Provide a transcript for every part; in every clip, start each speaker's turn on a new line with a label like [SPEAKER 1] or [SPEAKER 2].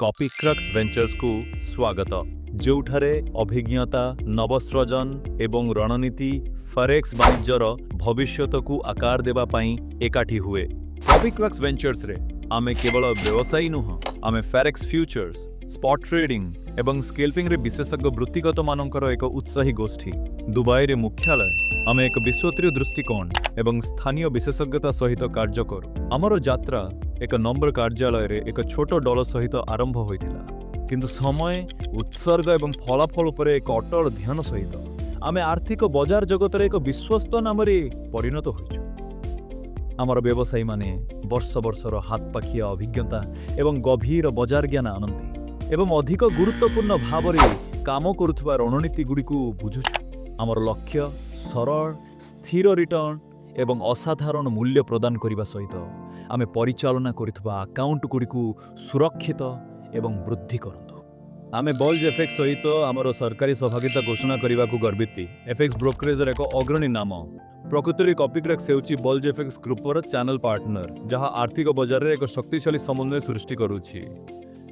[SPEAKER 1] କପିକ୍ରକ୍ସ ଭେଞ୍ଚର୍ସକୁ ସ୍ୱାଗତ, ଯେଉଁଠାରେ ଅଭିଜ୍ଞତା, ନବସୃଜନ ଏବଂ ରଣନୀତି ଫରେକ୍ସ ବାଣିଜ୍ୟର ଭବିଷ୍ୟତକୁ ଆକାର ଦେବା ପାଇଁ ଏକାଠି ହୁଏ। କପିକ୍ରକ୍ସ ଭେଞ୍ଚର୍ସରେ ଆମେ କେବଳ ବ୍ୟବସାୟୀ ନୁହଁ, ଆମେ ଫରେକ୍ସ ଫ୍ୟୁଚର୍ସ, ସ୍ପଟ୍ ଟ୍ରେଡିଂ ଏବଂ ସ୍କେଲ୍ପିଂରେ ବିଶେଷଜ୍ଞ ବୃତ୍ତିଗତମାନଙ୍କର ଏକ ଉତ୍ସାହୀ ଗୋଷ୍ଠୀ। ଦୁବାଇରେ ମୁଖ୍ୟାଳୟ, ଆମେ ଏକ ବିଶ୍ୱସ୍ତରୀୟ ଦୃଷ୍ଟିକୋଣ ଏବଂ ସ୍ଥାନୀୟ ବିଶେଷଜ୍ଞତା ସହିତ କାର୍ଯ୍ୟ କରୁ। ଆମର ଯାତ୍ରା ଏକ ନମ୍ର କାର୍ଯ୍ୟାଳୟରେ ଏକ ଛୋଟ ଦଳ ସହିତ ଆରମ୍ଭ ହୋଇଥିଲା, କିନ୍ତୁ ସମୟ, ଉତ୍ସର୍ଗ ଏବଂ ଫଳାଫଳ ଉପରେ ଏକ ଅଟଳ ଧ୍ୟାନ ସହିତ ଆମେ ଆର୍ଥିକ ବଜାର ଜଗତରେ ଏକ ବିଶ୍ୱସ୍ତ ନାମରେ ପରିଣତ ହୋଇଛୁ। ଆମର ବ୍ୟବସାୟୀମାନେ ବର୍ଷ ବର୍ଷର ହାତପାଖିଆ ଅଭିଜ୍ଞତା ଏବଂ ଗଭୀର ବଜାର ଜ୍ଞାନ ଆଣନ୍ତି ଏବଂ ଅଧିକ ଗୁରୁତ୍ୱପୂର୍ଣ୍ଣ ଭାବରେ କାମ କରୁଥିବା ରଣନୀତିଗୁଡ଼ିକୁ ବୁଝୁଛୁ। ଆମର ଲକ୍ଷ୍ୟ ସରଳ, ସ୍ଥିର ରିଟର୍ଣ୍ଣ ଏବଂ ଅସାଧାରଣ ମୂଲ୍ୟ ପ୍ରଦାନ କରିବା ସହିତ ଆମେ ପରିଚାଳନା କରୁଥିବା ଆକାଉଣ୍ଟଗୁଡ଼ିକୁ ସୁରକ୍ଷିତ ଏବଂ ବୃଦ୍ଧି କରନ୍ତୁ।
[SPEAKER 2] ଆମେ ବଲ୍ଜ ଏଫେକ୍ସ ସହିତ ଆମର ସରକାରୀ ସହଭାଗିତା ଘୋଷଣା କରିବାକୁ ଗର୍ବିତ। ଏଫେକ୍ସ ବ୍ରୋକରେଜର ଏକ ଅଗ୍ରଣୀ ନାମ। ପ୍ରକୃତରେ କପିକ୍ରାକ୍ସ ହେଉଛି ବଲ୍ଜ ଏଫେକ୍ସ ଗ୍ରୁପର ଚ୍ୟାନେଲ ପାର୍ଟନର, ଯାହା ଆର୍ଥିକ ବଜାରରେ ଏକ ଶକ୍ତିଶାଳୀ ସମନ୍ୱୟ ସୃଷ୍ଟି କରୁଛି।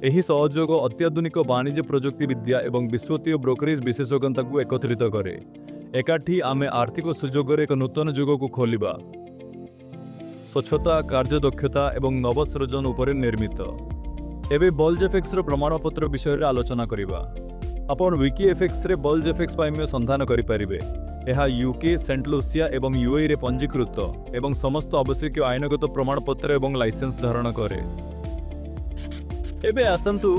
[SPEAKER 2] ଏହି ସହଯୋଗ ଅତ୍ୟାଧୁନିକ ବାଣିଜ୍ୟ ପ୍ରଯୁକ୍ତିବିଦ୍ୟା ଏବଂ ବିଶ୍ୱସ୍ତରୀୟ ବ୍ରୋକରେଜ ବିଶେଷଜ୍ଞତାକୁ ଏକତ୍ରିତ କରେ। ଏକାଠି ଆମେ ଆର୍ଥିକ ସୁଯୋଗରେ ଏକ ନୂତନ ଯୁଗକୁ ଖୋଲିବା, ସ୍ୱଚ୍ଛତା, କାର୍ଯ୍ୟଦକ୍ଷତା ଏବଂ ନବସୃଜନ ଉପରେ ନିର୍ମିତ। ଏବେ ବଲ୍ଜ ଏଫେକ୍ସର ପ୍ରମାଣପତ୍ର ବିଷୟରେ ଆଲୋଚନା କରିବା। ଆପଣ ୱିକି ଏଫେକ୍ସରେ ବଲ୍ଜ ଏଫେକ୍ସ ପାଇଁ ମଧ୍ୟ ସନ୍ଧାନ କରିପାରିବେ। ଏହା ୟୁକେ, ସେଣ୍ଟ ଲୁସିଆ ଏବଂ ୟୁଏଇରେ ପଞ୍ଜୀକୃତ ଏବଂ ସମସ୍ତ ଆବଶ୍ୟକୀୟ ଆଇନଗତ ପ୍ରମାଣପତ୍ର ଏବଂ ଲାଇସେନ୍ସ ଧାରଣ କରେ। ଏବେ ଆସନ୍ତୁ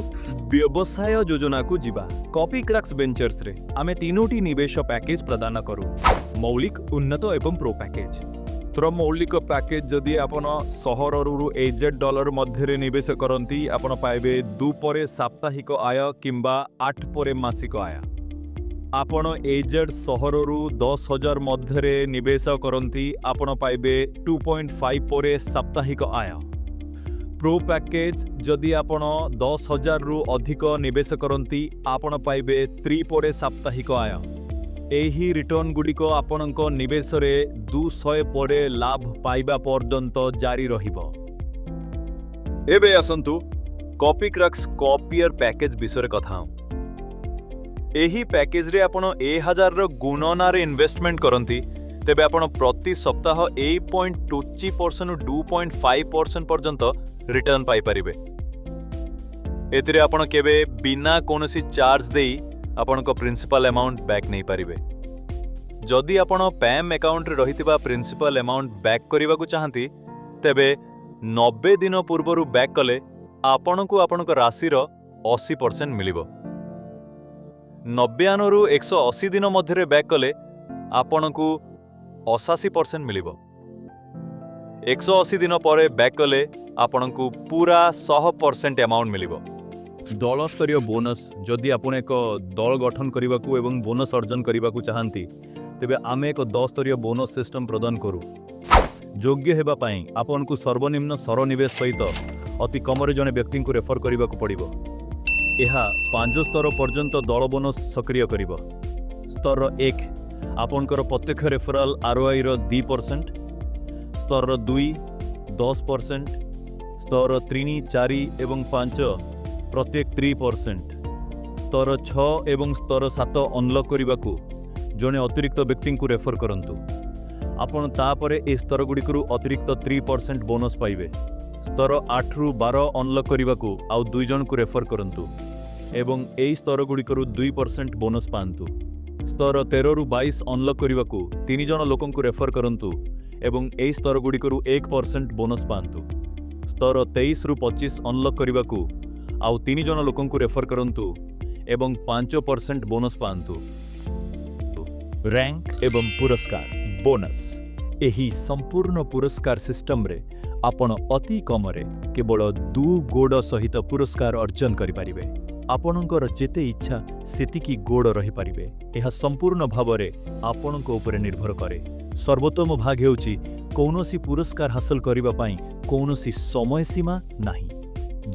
[SPEAKER 2] ବ୍ୟବସାୟ ଯୋଜନାକୁ ଯିବା। କପିକ୍ରାକ୍ସ ଭେଞ୍ଚର୍ସରେ ଆମେ ତିନୋଟି ନିବେଶ ପ୍ୟାକେଜ ପ୍ରଦାନ କରୁ: ମୌଳିକ, ଉନ୍ନତ ଏବଂ ପ୍ରୋ ପ୍ୟାକେଜ। ତ୍ର ମୌଳିକ ପ୍ୟାକେଜ, ଯଦି ଆପଣ 100ରୁ ଏଜେଡ୍ ଡଲାର ମଧ୍ୟରେ ନିବେଶ କରନ୍ତି, ଆପଣ ପାଇବେ 2 ପରେ ସାପ୍ତାହିକ ଆୟ କିମ୍ବା 8 ପରେ ମାସିକ ଆୟ। ଆପଣ ଏଜେଡ୍ 100ରୁ 10,000 ମଧ୍ୟରେ ନିବେଶ କରନ୍ତି, ଆପଣ ପାଇବେ 2.5 ପରେ ସାପ୍ତାହିକ ଆୟ। ପ୍ରୋ ପ୍ୟାକେଜ, ଯଦି ଆପଣ 10,000ରୁ ଅଧିକ ନିବେଶ କରନ୍ତି, ଆପଣ ପାଇବେ 3 ପରେ ସାପ୍ତାହିକ ଆୟ। ଏହି ରିଟର୍ଣ୍ଣ ଗୁଡ଼ିକ ଆପଣଙ୍କ ନିବେଶରେ 200 ପରେ ଲାଭ ପାଇବା ପର୍ଯ୍ୟନ୍ତ ଜାରି ରହିବ। ଏବେ ଆସନ୍ତୁ କପିକ୍ରାକ୍ସ କପିୟର ପ୍ୟାକେଜ ବିଷୟରେ କଥା ହେଉ। ଏହି ପ୍ୟାକେଜରେ ଆପଣ 1000ର ଗୁଣନାରେ ଇନଭେଷ୍ଟମେଣ୍ଟ କରନ୍ତି, ତେବେ ଆପଣ ପ୍ରତି ସପ୍ତାହ 8.2 ପରସେଣ୍ଟ 2.5% ପର୍ଯ୍ୟନ୍ତ ରିଟର୍ଣ୍ଣ ପାଇପାରିବେ। ଏଥିରେ ଆପଣ କେବେ ବିନା କୌଣସି ଚାର୍ଜ ଦେଇ ଆପଣଙ୍କ ପ୍ରିନ୍ସିପାଲ ଆମାଉଣ୍ଟ ବ୍ୟାକ୍ ନେଇପାରିବେ। ଯଦି ଆପଣ ପ୍ୟାମ୍ ଆକାଉଣ୍ଟରେ ରହିଥିବା ପ୍ରିନ୍ସିପାଲ ଆମାଉଣ୍ଟ ବ୍ୟାକ୍ କରିବାକୁ ଚାହାନ୍ତି, ତେବେ 90 ଦିନ ପୂର୍ବରୁ ବ୍ୟାକ୍ କଲେ ଆପଣଙ୍କୁ ଆପଣଙ୍କ ରାଶିର 80% ମିଳିବ। 90ରୁ 180 ଦିନ ମଧ୍ୟରେ ବ୍ୟାକ୍ କଲେ ଆପଣଙ୍କୁ 88% ମିଳିବ। 180 ଦିନ ପରେ ବ୍ୟାକ୍ କଲେ ଆପଣଙ୍କୁ ପୁରା 100% ଆମାଉଣ୍ଟ ମିଳିବ। ଦଳସ୍ତରୀୟ ବୋନସ୍, ଯଦି ଆପଣ ଏକ ଦଳ ଗଠନ କରିବାକୁ ଏବଂ ବୋନସ୍ ଅର୍ଜନ କରିବାକୁ ଚାହାନ୍ତି, ତେବେ ଆମେ ଏକ 10 ସ୍ତରୀୟ ବୋନସ୍ ସିଷ୍ଟମ ପ୍ରଦାନ କରୁ। ଯୋଗ୍ୟ ହେବା ପାଇଁ ଆପଣଙ୍କୁ ସର୍ବନିମ୍ନ 100 ନିବେଶ ସହିତ ଅତି କମରେ ଜଣେ ବ୍ୟକ୍ତିଙ୍କୁ ରେଫର କରିବାକୁ ପଡ଼ିବ। ଏହା ପାଞ୍ଚ ସ୍ତର ପର୍ଯ୍ୟନ୍ତ ଦଳ ବୋନସ୍ ସକ୍ରିୟ କରିବ। ସ୍ତର 1, ଆପଣଙ୍କର ପ୍ରତ୍ୟକ୍ଷ ରେଫରାଲ ଆର୍ଓଆଇର 2%। ସ୍ତର 2, 10%। ସ୍ତର 3, 4 ଏବଂ 5 ପ୍ରତ୍ୟେକ 3%। ସ୍ତର 6 ଏବଂ ସ୍ତର 7 ଅନଲକ୍ କରିବାକୁ ଜଣେ ଅତିରିକ୍ତ ବ୍ୟକ୍ତିଙ୍କୁ ରେଫର କରନ୍ତୁ। ଆପଣ ତାପରେ ଏହି ସ୍ତରଗୁଡ଼ିକରୁ ଅତିରିକ୍ତ 3% ବୋନସ୍ ପାଇବେ। ସ୍ତର 8ରୁ 12 ଅନଲକ୍ କରିବାକୁ ଆଉ ଦୁଇ ଜଣଙ୍କୁ ରେଫର କରନ୍ତୁ ଏବଂ ଏହି ସ୍ତରଗୁଡ଼ିକରୁ 2% ବୋନସ୍ ପାଆନ୍ତୁ। ସ୍ତର 13ରୁ 22 ଅନଲକ୍ କରିବାକୁ ତିନି ଜଣ ଲୋକଙ୍କୁ ରେଫର କରନ୍ତୁ ଏବଂ ଏହି ସ୍ତରଗୁଡ଼ିକରୁ 1% ବୋନସ୍ ପାଆନ୍ତୁ। ସ୍ତର 23ରୁ 25 ଅନଲକ୍ କରିବାକୁ ଆଉ ତିନି ଜଣ ଲୋକଙ୍କୁ ରେଫର କରନ୍ତୁ ଏବଂ 5% ବୋନସ୍ ପାଆନ୍ତୁ।
[SPEAKER 1] ରାଙ୍କ ଏବଂ ପୁରସ୍କାର ବୋନସ୍, ଏହି ସମ୍ପୂର୍ଣ୍ଣ ପୁରସ୍କାର ସିଷ୍ଟମରେ ଆପଣ ଅତି କମରେ କେବଳ 2 ଗୋଡ଼ ସହିତ ପୁରସ୍କାର ଅର୍ଜନ କରିପାରିବେ। ଆପଣଙ୍କର ଯେତେ ଇଚ୍ଛା ସେତିକି ଗୋଡ଼ ରହିପାରିବେ। ଏହା ସମ୍ପୂର୍ଣ୍ଣ ଭାବରେ ଆପଣଙ୍କ ଉପରେ ନିର୍ଭର କରେ। ସର୍ବୋତ୍ତମ ଭାଗ ହେଉଛି, କୌଣସି ପୁରସ୍କାର ହାସଲ କରିବା ପାଇଁ କୌଣସି ସମୟସୀମା ନାହିଁ।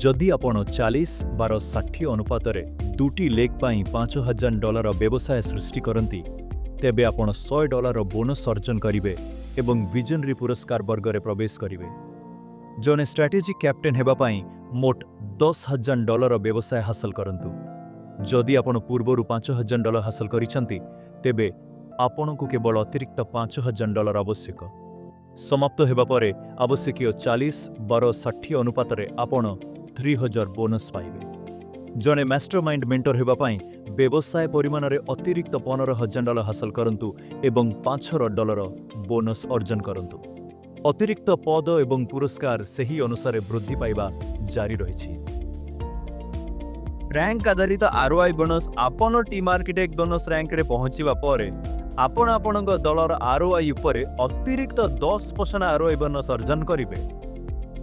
[SPEAKER 1] ଯଦି ଆପଣ 40:12 60 ଅନୁପାତରେ ଦୁଟି ଲେଗ୍ ପାଇଁ $5,000 ବ୍ୟବସାୟ ସୃଷ୍ଟି କରନ୍ତି, ତେବେ ଆପଣ $100 ବୋନସ୍ ଅର୍ଜନ କରିବେ ଏବଂ ଭିଜନରୀ ପୁରସ୍କାର ବର୍ଗରେ ପ୍ରବେଶ କରିବେ। ଜଣେ ଷ୍ଟ୍ରାଟେଜିକ୍ କ୍ୟାପ୍ଟେନ୍ ହେବା ପାଇଁ ମୋଟ 10,000 ଡଲାର ବ୍ୟବସାୟ ହାସଲ କରନ୍ତୁ। ଯଦି ଆପଣ ପୂର୍ବରୁ 5,000 ଡଲାର ହାସଲ କରିଛନ୍ତି, ତେବେ ଆପଣଙ୍କୁ କେବଳ ଅତିରିକ୍ତ 5,000 ଡଲାର ଆବଶ୍ୟକ। ସମାପ୍ତ ହେବା ପରେ ଆବଶ୍ୟକୀୟ 40, 12, 60 ଅନୁପାତରେ ଆପଣ 3,000 ବୋନସ୍ ପାଇବେ। ଜଣେ ମାଷ୍ଟର ମାଇଣ୍ଡ ମେଣ୍ଟର ହେବା ପାଇଁ ବ୍ୟବସାୟ ପରିମାଣରେ ଅତିରିକ୍ତ 15,000 ଡଲାର ହାସଲ କରନ୍ତୁ ଏବଂ 500 ଡଲାର ବୋନସ୍ ଅର୍ଜନ କରନ୍ତୁ। ଅତିରିକ୍ତ ପଦ ଏବଂ ପୁରସ୍କାର ସେହି ଅନୁସାରେ ବୃଦ୍ଧି ପାଇବା ଜାରି ରହିଛି।
[SPEAKER 2] ରାଙ୍କ ଆଧାରିତ ଆର୍ଓଆଇ ବୋନସ୍: ଆପଣ ଟିମ୍ ଆର୍କିଟେକ୍ଟ ବୋନସ୍ ରାଙ୍କରେ ପହଞ୍ଚିବା ପରେ ଆପଣ ଆପଣଙ୍କ ଦଳର ଆର୍ଓଆଇ ଉପରେ ଅତିରିକ୍ତ 10% ଆର୍ଓଆଇ ବୋନସ୍ ଅର୍ଜନ କରିବେ।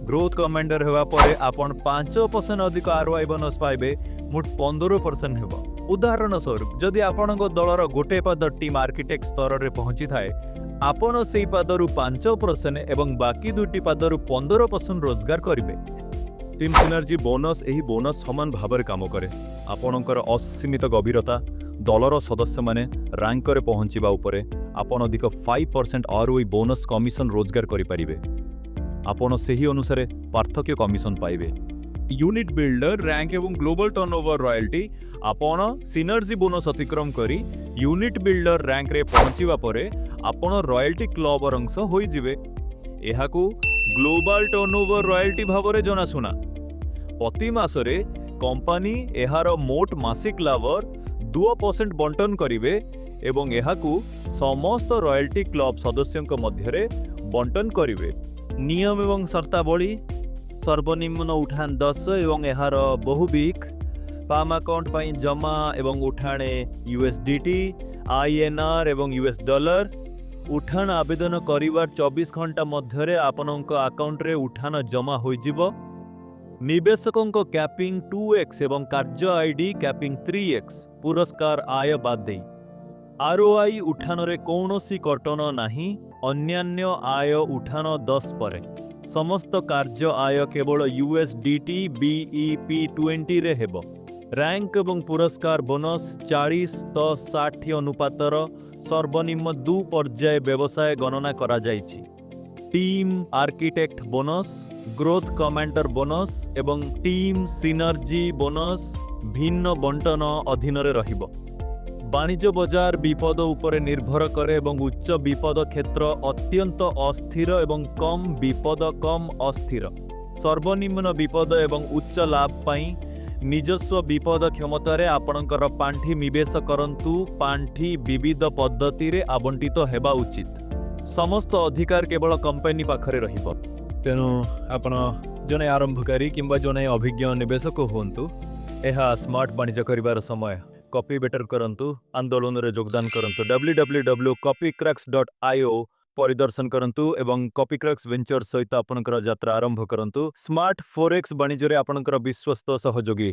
[SPEAKER 2] ଗ୍ରୋଥ୍ କମାଣ୍ଡର ହେବା ପରେ ଆପଣ 5% ଅଧିକ ଆର୍ଓଆଇ ବୋନସ୍ ପାଇବେ, ମୋଟ 15% ହେବ। ଉଦାହରଣ ସ୍ୱରୂପ, ଯଦି ଆପଣଙ୍କ ଦଳର ଗୋଟିଏ ପାଦ ଟିମ୍ ଆର୍କିଟେକ୍ଟ ସ୍ତରରେ ପହଞ୍ଚିଥାଏ, ଆପଣ ସେଇ ପାଦରୁ 5% ଏବଂ ବାକି ଦୁଇଟି ପାଦରୁ 15% ରୋଜଗାର କରିବେ।
[SPEAKER 1] ଟିମ୍ ସିନର୍ଜି ବୋନସ୍: ଏହି ବୋନସ୍ ସମାନ ଭାବରେ କାମ କରେ ଆପଣଙ୍କର ଅସୀମିତ ଗଭୀରତା ଦଳର ସଦସ୍ୟମାନେ ରାଙ୍କରେ ପହଞ୍ଚିବା ଉପରେ। ଆପଣ ଅଧିକ 5% ଆର୍ଓଆଇ ବୋନସ୍ କମିଶନ ରୋଜଗାର କରିପାରିବେ। ଆପଣ ସେହି ଅନୁସାରେ ପାର୍ଥକ୍ୟ କମିଶନ ପାଇବେ।
[SPEAKER 2] ୟୁନିଟ୍ ବିଲ୍ଡର ରାଙ୍କ ଏବଂ ଗ୍ଲୋବାଲ ଟର୍ନଓଭର ରୟାଲ୍ଟି: ଆପଣ ସିନର୍ଜି ବୋନସ୍ ଅତିକ୍ରମ କରି ୟୁନିଟ୍ ବିଲ୍ଡର ରାଙ୍କରେ ପହଞ୍ଚିବା ପରେ ଆପଣ ରୟାଲ୍ଟି କ୍ଲବର ଅଂଶ ହୋଇଯିବେ। ଏହାକୁ ଗ୍ଲୋବାଲ ଟର୍ନଓଭର ରୟାଲ୍ଟି ଭାବରେ ଜଣାଶୁଣା। ପ୍ରତି ମାସରେ କମ୍ପାନୀ ଏହାର ମୋଟ ମାସିକ ଲାଭର 2% ବଣ୍ଟନ କରିବେ ଏବଂ ଏହାକୁ ସମସ୍ତ ରୟାଲ୍ଟି କ୍ଲବ ସଦସ୍ୟଙ୍କ ମଧ୍ୟରେ ବଣ୍ଟନ କରିବେ।
[SPEAKER 3] ନିୟମ ଏବଂ ସର୍ତ୍ତାବଳୀ: ସର୍ବନିମ୍ନ ଉଠାଣ 10 ଏବଂ ଏହାର ବହୁବିକ। ପାମ୍ ଆକାଉଣ୍ଟ ପାଇଁ ଜମା ଏବଂ ଉଠାଣ ୟୁଏସ୍ଡିଟି, ଆଇଏନ୍ଆର୍ ଏବଂ ୟୁଏସ୍ ଡଲାର। ଉଠାଣ ଆବେଦନ କରିବାର 24 ଘଣ୍ଟା ମଧ୍ୟରେ ଆପଣଙ୍କ ଆକାଉଣ୍ଟରେ ଉଠାଣ ଜମା ହୋଇଯିବ। ନିବେଶକଙ୍କ କ୍ୟାପିଂ 2x ଏବଂ କାର୍ଯ୍ୟ ଆଇଡି କ୍ୟାପିଂ 3x, ପୁରସ୍କାର ଆୟ ବାଦ ଦେଇ। ଆର୍ଓଆଇ ଉଠାଣରେ କୌଣସି କଟଣ ନାହିଁ, ଅନ୍ୟାନ୍ୟ ଆୟ ଉଠାଣ 10 ପରେ। ସମସ୍ତ କାର୍ଯ୍ୟ ଆୟ କେବଳ ୟୁଏସ୍ଡିଟି ବିଇପି 20ରେ ହେବ। ରାଙ୍କ ଏବଂ ପୁରସ୍କାର ବୋନସ୍ 40, 10, 60 ଅନୁପାତର ସର୍ବନିମ୍ନ ଦୁଇ ପର୍ଯ୍ୟାୟ ବ୍ୟବସାୟ ଗଣନା କରାଯାଇଛି। Team architect bonus, growth commander bonus ଏବଂ ଟିମ୍ ସିନର୍ଜି ବୋନସ୍ ଭିନ୍ନ ବଣ୍ଟନ ଅଧୀନରେ ରହିବ। ବାଣିଜ୍ୟ ବଜାର ବିପଦ ଉପରେ ନିର୍ଭର କରେ ଏବଂ ଉଚ୍ଚ ବିପଦ କ୍ଷେତ୍ର ଅତ୍ୟନ୍ତ ଅସ୍ଥିର ଏବଂ କମ୍ ବିପଦ କମ୍ ଅସ୍ଥିର। ସର୍ବନିମ୍ନ ବିପଦ ଏବଂ ଉଚ୍ଚ ଲାଭ ପାଇଁ ନିଜସ୍ୱ ବିପଦ କ୍ଷମତାରେ ଆପଣଙ୍କର ପାଣ୍ଠି ନିବେଶ କରନ୍ତୁ। ପାଣ୍ଠି ବିବିଧ ପଦ୍ଧତିରେ ଆବଣ୍ଟିତ ହେବା ଉଚିତ। ସମସ୍ତ ଅଧିକାର କେବଳ କମ୍ପାନୀ ପାଖରେ ରହିବ।
[SPEAKER 1] ତେଣୁ ଆପଣ ଜଣେ ଆରମ୍ଭକାରୀ କିମ୍ବା ଜଣେ ଅଭିଜ୍ଞ ନିବେଶକ ହୁଅନ୍ତୁ, ଏହା ସ୍ମାର୍ଟ ବାଣିଜ୍ୟ କରିବାର ସମୟ। କପି ବେଟର କରନ୍ତୁ, ଆନ୍ଦୋଳନରେ ଯୋଗଦାନ କରନ୍ତୁ। www.copycrux.io ପରିଦର୍ଶନ କରନ୍ତୁ ଏବଂ କପିକ୍ରକ୍ସ ଭେଞ୍ଚର ସହିତ ଆପଣଙ୍କର ଯାତ୍ରା ଆରମ୍ଭ କରନ୍ତୁ, ସ୍ମାର୍ଟ ଫୋରେକ୍ସ ବାଣିଜ୍ୟରେ ଆପଣଙ୍କର ବିଶ୍ୱସ୍ତ ସହଯୋଗୀ।